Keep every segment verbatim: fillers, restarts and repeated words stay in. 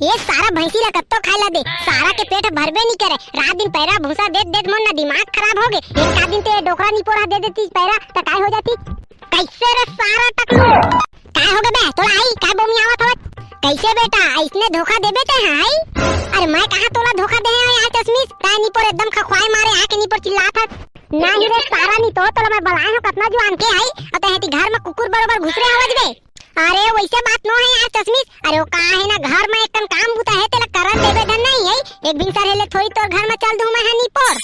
ये सारा भैंसी ला कत्तो खाए ला दे, सारा के पेट भरबे नी करे। रात दिन पैरा भूसा देत देत मोर ना दिमाग खराब हो गे। एक का दिन ते डोकरा निपोर हा दे देती पैरा, त काय हो जाती? कैसे रे सारा टकलू? काय हो गे बे? तोला आई काय बोमी आवत हवत? कैसे बेटा, ऐसने धोखा देबे ते, हाँ, आई? अरे मैं कहाँ तोला धोखा दे हँव यार चश्मिश, तैं निपोर एकदम खखवाए मारे आके निपोर चिल्लात हस। नहीं रे सारा, नी तो तोला मैं बलाए हँव कतना जुआन के, आई, अउ तैं एती घर में कुकुर बरोबर घुसरे हवस बे। अरे वैसे बात नो हे यार चश्मिश, अरे वो का हे ना, घर में एक कन काम बुता हे, तेला करन देबे धन नहीं हे। एक बिन सर हेले थोड़ी तोर घर में चल दूँ मैं हा निपोर।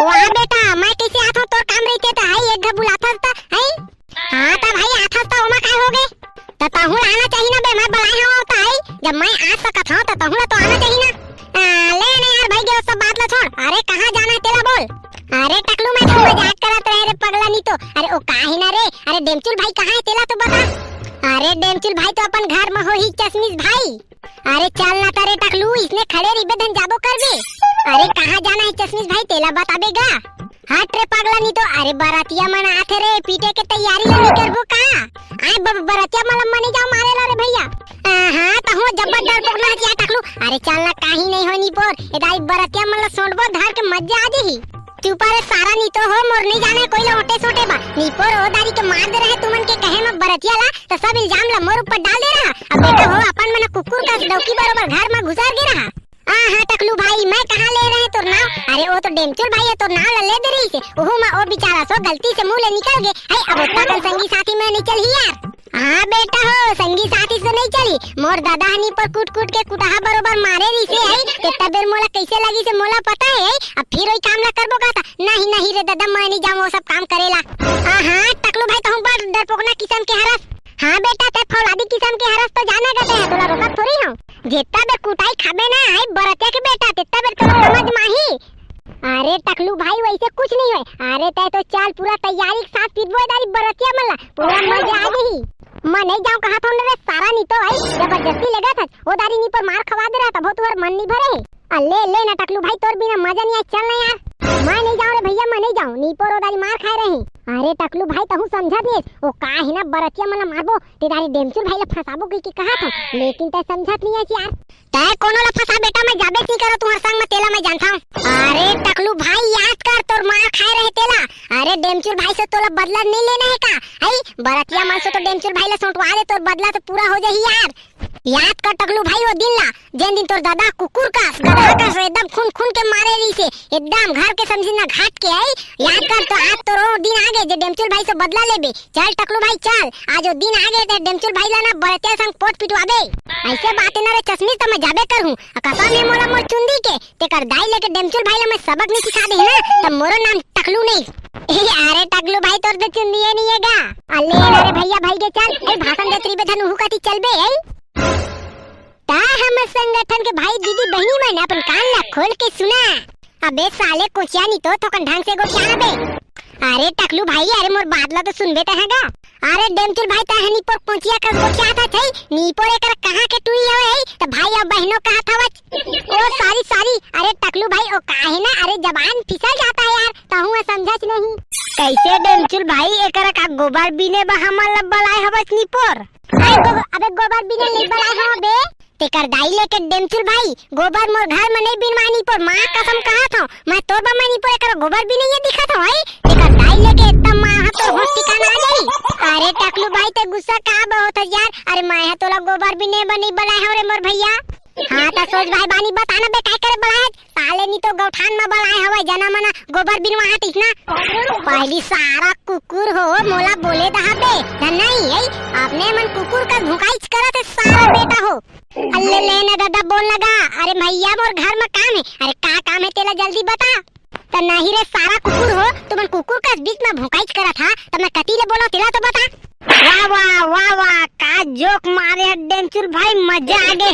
वाह बेटा, मैं कैसे आत हँव तोर काम रहिथे त, हई एक घर बुलाथस त, हई? हाँ त भाई आथस त ओमा काय हो गे? त तहूँ ला आना चाहिए ना बे, मैं बलाए हँव त, हई? जब मैं आ सकत हँव त तहूँ ला तो आना चाहिए ना। आ, ले ना यार भाई गे, वो सब बात ला छोड़। अरे कहाँ जाना हे तेला बोल। अरे टकलू, मैं तो मजाक करत रहे रे पगला, नी तो। अरे ओ का हे ना रे, अरे डेमचुल भाई कहाँ हे तेला तो बता। अरे डेमचुल भाई तो अपन घर में होही चश्मिश भाई। अरे चल ना त रे टकलू, इसने खड़े रहिबे धन जाबो करबे। अरे कहाँ जाना हे चश्मिश भाई तेला बताबे गा। हट रे पगला, नी तो। अरे बरतिया मन आथे रे, पीटे के तैयारी ला नी करबो का? आय ब-, बरतिया मन ला मने जाओ मारे ला रे भैया। हाँ, तहूँ जब्बर डरपोक ना हचिया टकलू। अरे चल ना, काही नहीं हो निपोर। ए दाई बरतिया मन ला सोंटबो धर के मजा आ जही। चुप रे सारा, नी तो हो मोर नहीं जाने कोई ला ओटे सोटे बा। निपोर ओ दारी के मार दे रहे तुमन के कहे में बरतिया ला, त सब इल्जाम ला मोर ऊपर डाल दे रहा। अब बेटा हो अपन मन कुकुर कस डौकी बरोबर घर में घुसर गे रहा। आ हाँ टकलू भाई, मैं कहाँ ले रहे तोर नाव? अरे ओ तो डेमचुल भाई हे, तोर नाव ला ले दे रहिसे। ओहू मा ओ बेचारा सो गलती से मुँह ले निकल गे। हई अब ओतना कन संगी साथी में नहीं चलही यार। हाँ बेटा हो, संगी साथी से नहीं चली। मोर दादा हनी पर कूट कूट के कुटहा बरोबर मारे रहिसे हई, तेतना बेर मोला कैसे लगिसे मोला पता हे हई। अब फिर वही काम ला करबो कहता, नहीं नहीं रे दादा, मैं नहीं जाऊँ वो सब काम करेला। हाँ हाँ टकलू भाई, तहूँ बड़ डरपोकना किसम के हरस। हाँ बेटा, तैं फौलादी किसम के हरस तो जाने गा तैं, तोला रोकत थोड़ी हँव। जेतना बेर कुटाई खाबे ना, आई बरतिया के बेटा, तेतना बेर तोला समझ माही। अरे टकलू भाई, वैसे कुछ नहीं होय। अरे तैं तो चल, पूरा तैयारी के साथ पीटबो ए दारी बरतिया मन ला, पूरा मजा आ जही। मैं नहीं जाऊँ कहा था रे सारा, नी तो आई जबरदस्ती लेगत हस। ओ दारी निपोर मार खवा दे रहा, तभो तुहर मन नहीं भरे हे। अल्ले ले ना टकलू भाई, तोर बिना मजा नहीं आय, चल ना यार। मैं नहीं जाऊँ रे भैया, मैं नहीं जाऊँ, निपोर ओ दारी मार खाए रही। अरे टकलू भाई, तहूँ समझत नहीं हे, ओ का हे ना बरतिया मन ला मारबो, ते दारी डेमचुल भाई ला फंसाबो कहिके कहा था, लेकिन तैं समझत नहीं हे यार। तैं कोनो ला फंसा बेटा, मैं जाबे नहीं करो तुम्हारे संग में, तेला मैं जानता हूँ। अरे टकलू भाई, याद कर तोर मार खाए रहे तेला। अरे डेमचुल भाई से तोला बदला नहीं लेना हे का? आई बरतिया मन से तो डेमचुल भाई ला सोंटवा दे, तोर बदला तो पूरा हो जाही यार। याद कर टकलू भाई वो दिन ला, जेन दिन तोर दादा कुकुर कस, गधा कस, एकदम खून खून के मारे रहिसे, एकदम घर के समझी ना घाट के आई। याद कर तो आज तोर वो दिन आ गे जे डेमचुल भाई से बदला लेबे। चल टकलू भाई चल, आज वो दिन आ गे ते डेमचुल भाई ला ना बरतिया संग पोट पिटवाबे। ऐसे बात हे ना रे चश्मिश, त मैं जाबे करहूँ। आ कसम हे मोला मोर चुंदी के, तेकर दाई लेके डेमचुल भाई ला मैं सबक नहीं सिखा दे ना, त मोरो नाम टकलू नहीं। ए, अरे टकलू भाई, तोर तो चुंदिये नहीं हे गा। अल्ले अरे भैया भाई के चल, ए भाषण देत रहिबे धन उहू कती चलबे, ए। त हम संगठन के भाई दीदी बहिनी मन अपन कान ला खोल के सुना। अबे साले कोचिया, नी तो थोकन ढंग से गोठिया बे। अरे टकलू भाई, अरे मोर बात ला तो सुनबे तैं गा। अरे डेमचुल भाई, तैं निपोर कोचिया कस गोठियाथस, नीपोर एकर कहाँ के टुई हवे हे? त भाई अउ बहिनो कहत हवच। ओ सॉरी सॉरी, अरे टकलू भाई, ओ का हे ना, अरे जबान फिसल जाता है यार, तहूँ समझच नहीं। कैसे डेमचुल भाई, एकरा का गोबर बीने बर हमन ला बलाए हवच निपोर? अरे गो-, अबे गोबर बीने नहीं बलाए हवं बे। तेकर दाई लेके डेमचुल भाई, गोबर मोर घर में नहीं बिनवानी पर माँ कसम कहत हूँ, मैं तोर बर मैं निपोर एकर गोबर बीने ये दिखत हूँ, आई? तेकर दाई लेके इतना माँ हा तोर होश ठिकाना आ जाई। अरे टकलू भाई, ते गुस्सा का बहुत है यार? अरे मैं हा तोला गोबर बीने बर नहीं बलाए हूँ रे मोर भैया। हाँ त सोच भाई बानी बताना बे, काय करे बलाए? साले नी तो गौठान में बलाए हवे, जना मना गोबर बिनवा हटिस ना। पहली सारा कुकुर हो, मोला बोले दहा बे, धन नहीं है, अपने मन कुकुर का भुकाईच करत है सारा बेटा हो। अल्ले ले ना दादा, बोल ना गा। अरे भैया, मोर घर में काम है। अरे का काम है तेला जल्दी बता। त नहीं रे सारा कुकुर हो, तुमन कुकुर का बीच में भुकाईच करत हा, त मैं कती ले बोला तेला तो बता। वाह, वाह, वाह, वाह, का जोक मारे है डेमचुल भाई, मजा आ गे।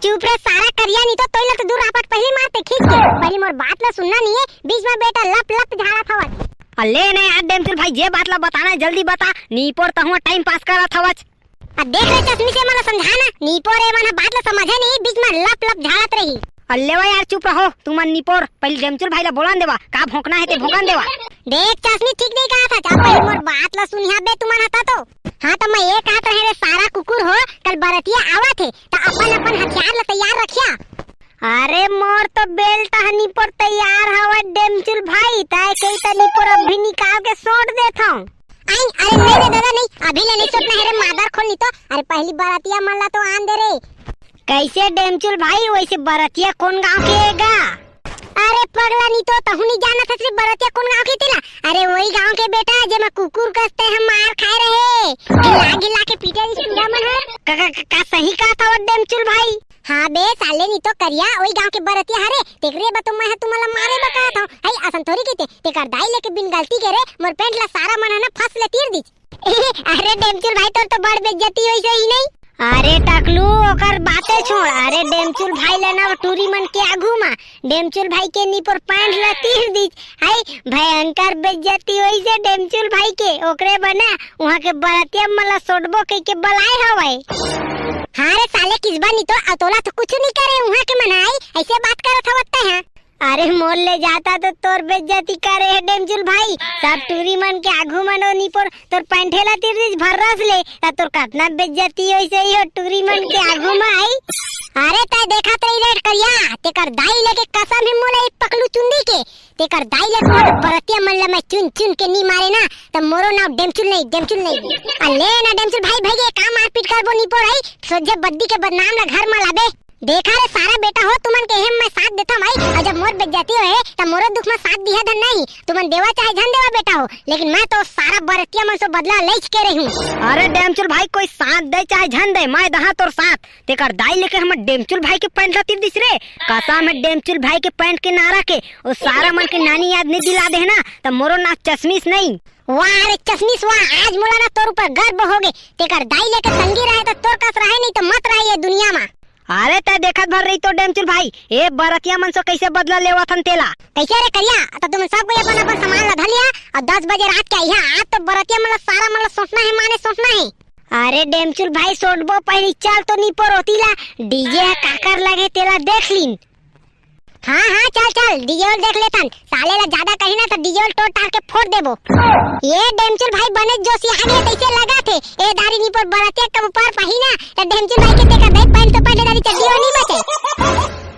चुप रे सारा करिया, नी तो तोइला तो दूर आपट पहली मारते खींच के। पहली मोर बात ला सुनना नहीं है, बीच में बेटा लप लप झाड़ा था। अल्ले ना यार डेमचुल भाई, जे बात ला बताना है जल्दी बता, नीपोर तहुआ टाइम पास करत हवच। अब देख रे चश्मी से मला समझाना, नीपोर ए मन बात ला समझे नहीं, बीच में लप लप झाड़त रही। अल्ले वा यार चुप रहो, तुमन नीपोर, पहली डेमचुल भाई ला बोलन देवा, का भोंकना है ते भोंकन देवा। देख चश्मी ठीक नहीं कहा था, जा पहली मोर बात ला सुनिहा बे तुमन हता तो। हाँ, त मैं ये कहत रहे रे सारा कुकुर हो, कल बरतिया आवत हे, त अपन अपन हथियार ल तैयार रखिया। अरे मोर तो बेल्ट ह निपोर तैयार हवय डेमचुल भाई, तय कही त निपोर अभी निकाल के सोट देथंव। आई, अरे नहीं रे दादा नहीं, अभी ले नहीं सोटना हे रे मादर खोल नहीं तो। अरे पहली बरतिया मन ला तो आन दे रे। कैसे डेमचुल भाई, वैसे बरतिया कौन गांव के हे गा? अरे पगला नहीं तो, तहू नहीं जानत हस रे बरतिया कौन गांव के तेला। अरे वही गांव के बेटा जेमा कुकुर कस तैं ह मार खाए रहे, गिला गिला के पीटे रिस टूरा मन ह। का, का, का, का सही कहत हवस डेमचुल भाई? हाँ बे साले नहीं तो करिया, वही गांव के बरतिया हरे, तेकरे बर तो मैं ह तुमन ला मारे बर कहत हंव। हई असन थोड़ी कहिथे, तेकर दाई लेके बिन गलती के रे मोर पैंट ला सारा मन ह ना फस ले तीर दिस। अरे डेमचुल भाई, तोर तो बड़ बेइज्जती होइस ही नहीं। अरे टकलू, ओकर बाते छोड़। अरे डेमचुल भाई ला ना टूरी मन के आगू मा डेमचुल भाई के निपोर पैंट ला तीर दिस। हाय, भयंकर बेइज्जती होइस हे डेमचुल भाई के। ओकरे बर ना उहाँ के बरतिया मन ला सोटबो कहि के बलाए हवय। हाँ रे साले किसबा नहीं तो, अउ तोला तो कुछ नहीं करे उहाँ के मन ह, ऐसे बात करत हवत तैं ह। अरे मोर ले जाता तो तोर बेइज्जती करे हे डेमचुल भाई, सब टूरी मन के आगू मा ओ निपोर तोर पैंटे ला तीर दिस भर्रस ले, त तोर कतना बेइज्जती होइस ही ओ टूरी मन के आगू मा आई। अरे तैं देखत रही रे करिया, तेकर दाई लेके कसम हे मोला ई पकलू चुंदी के, तेकर दाई लेके मोर बरतिया मन ला मैं चुन चुन के नी मारे ना, त मोरो नाव डेमचुल नहीं, डेमचुल नहीं। आ ले ना डेमचुल भाई, भाई के का मारपीट करबो निपोर आई, सोझे बद्दी के बदनाम ला घर मा लाबे। देखा रे सारा बेटा हो, तुमन के एम मैं साथ देथंव भाई, अउ जब मोर बेइज्जती होहे त मोरो दुख में साथ दिहा धन नहीं। तुमन देवा चाहे झन देवा बेटा हो, लेकिन मैं तो सारा बरतिया मन से बदला लेच के रही हूँ। अरे डेमचुल भाई, कोई साथ दे चाहे झन दे, मैं दहा तोर साथ। तेकर दाई लेके हमर डेमचुल भाई के पैंट ला तीर दिस रे। कसम हे डेमचुल भाई के पैंट के नारा के, ओ सारा मन के नानी याद नहीं दिला दे ना, त मोरो नाव चश्मिश नहीं। वाह रे चश्मिश वाह, आज मोला ना तोर ऊपर गर्व होगे। तेकर दाई लेके संगी रहे त तोर कस रहे, नहीं त मत रहे ये दुनिया मा। अरे तैं देखत भर रही तो डेमचुल भाई, ए बरतिया मन से कैसे बदला लेवत हन तेला। कैसे रे करिया, त तुमन सब कोई अपन अपन सामान ला धर लिया अउ दस बजे रात के आइहा। आज तो बरतिया मन ला सारा मन ला सोटना हे, माने सोटना हे। अरे डेमचुल भाई सोटबो, पहली चल तो निपोर ओती ला, डीजे ह काकर लगे तेला देख लीन। हाँ हाँ चल चल, डीजे ल देख लेथन। साले ला ज्यादा कही ना त डीजे ल टोर टार के फोर देबो। ये डेमचुल भाई बने जोशिया गे तैसे लगत हे। ए दारी निपोर बरतिया कब ऊपर पाही ना, त डेमचुल भाई के तेकर दाई पैंट तो पैंट दारी चड्डी हो नहीं बचे।